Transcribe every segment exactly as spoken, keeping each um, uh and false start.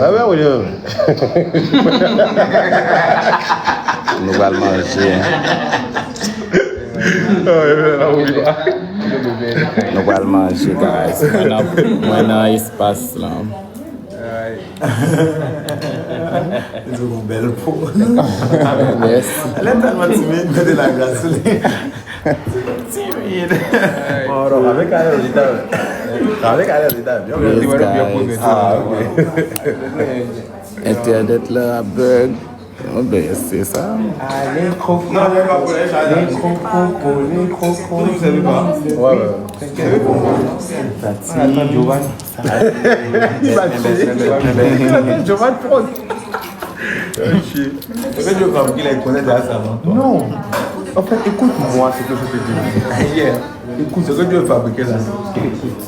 Ah ben oui, non. Nou pral manje. Nou pral manje, guys. Mwen nan, mwen nan espas la. Li di w gon bèl po. Mèsi. Lè tèlman timid, mete lagras sou li. Timid. Bon, non, avèk alè, li ta, avèk alè, li ta byen. Yes, guys. Ah, ok. Entènèt la bug. Bon, ben, se sa. Ale koko, le koko, le koko. Pati. Li pa tire. Li pa tire. Jovan pran. Jovan fabriquer les connaître à sa avant toi. Non. En fait, écoute-moi ce que je te dis. Yeah. Écoute ce que Dieu fabriquer là. Écoute.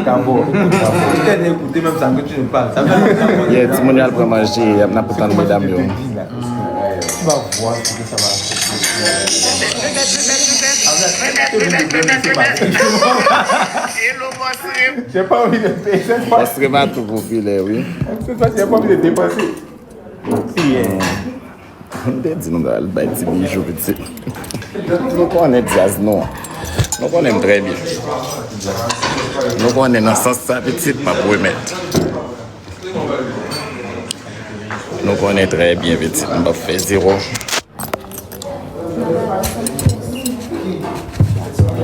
D'abord, écoute d'abord. Écoutez, écoutez même ça que tu ne parles. Ça fait longtemps qu'on est là. Yeah, timoun yo al pran manje, y ap, n ap tann medam yo. Tu vas voir ce que ça va apporter. J'ai pas envie de payer cette fois. Bòs Rema tou popilè, wi. Cette fois, j'ai pas envie de dépenser. Yeah. M te di nou al bay ti bijou pitit. Nou konnen djaz nou an. Nou konnen m trè byen. Nou konnen nan sans sa pitit m ap remèt. Nou konnen trè byen pitit m p ap fè zewo.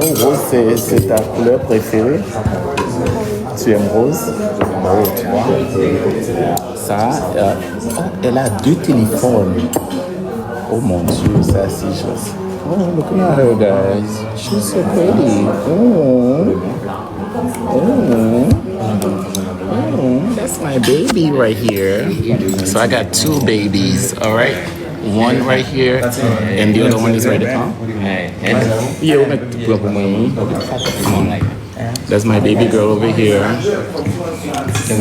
Oh, rose, c'est, c'est ta couleur préférée? Tu aimes rose? Oh, tu vois. Ça, euh, oh, elle a deux téléphones. Oh mon Dieu, ça, c'est juste. Oh, look at her, guys. She's so pretty. Oh. Oh. Oh, that's my baby right here. So I got two babies, all right? One right here, and the other one is right there. Huh? Yeah, ou mèt pran pou mwen. That's my baby girl over here.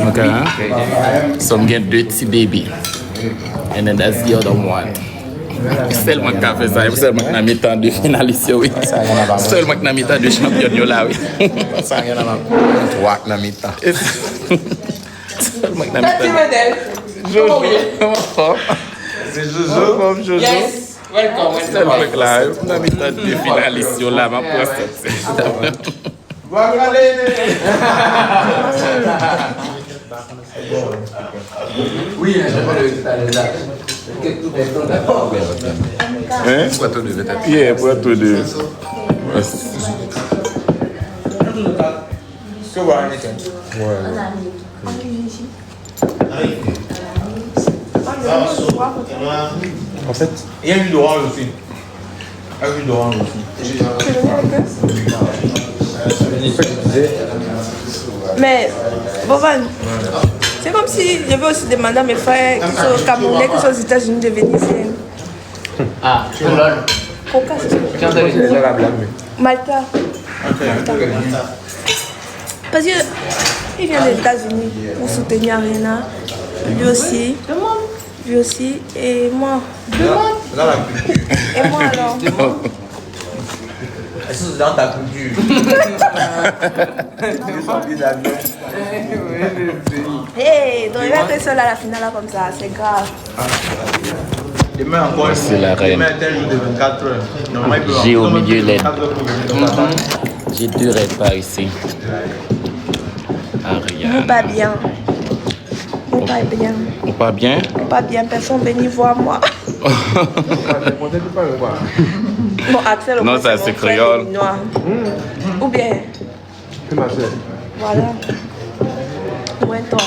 Okay. So m gen de ti baby. And then that's the other one. Sèl mwen k ka fè sa, sèl mwen k nan mitan de finalis yo, wi. Sèl mwen k nan mitan de chanpyòn yo la, wi. Sa gen nan twa k nan mitan. Sèl mwen k nan mitan. Jojo, anfòm. Se Jojo. Anfòm, Jojo. Yes. Welcome, welcome. Sèl mwen k la, wi. Nan mitan de finalis yo la, m ap pran sèt. Wi, jan mwen di talè la. Hein? Pran tou de, petèt. Yeah, pran tou de. Yes. Ke w a American? Ouais. An fèt, e yon jus d'orange aussi. Ak jus d'orange aussi. Men, Bovan, se kòmsi je veux aussi demander à mes frères qui sont camerounais, qui sont aux États-Unis, de venir ici. Ah, lòd. Koka, se sa. Malta. Malta. Paske li vyen de Etazini pou soutenir Ariana. Lui aussi. Lui aussi. Et moi. Et moi alors. Est-ce que c'est dans ta culture? Hey, donk, li mete sèl a la final la kòmsa, se grav. Demen ankò, demen tèl jou de vennkat è. J'ai au milieu les, j'ai deux rêves par ici. Ariana. Nou pa byen. Nou pa byen. Ou pa byen? Nou pa byen, pèsonn beni vwa mwa. Bon, Axel, non, sa se kreyòl. Oubyen. Voilà. Mwen tò.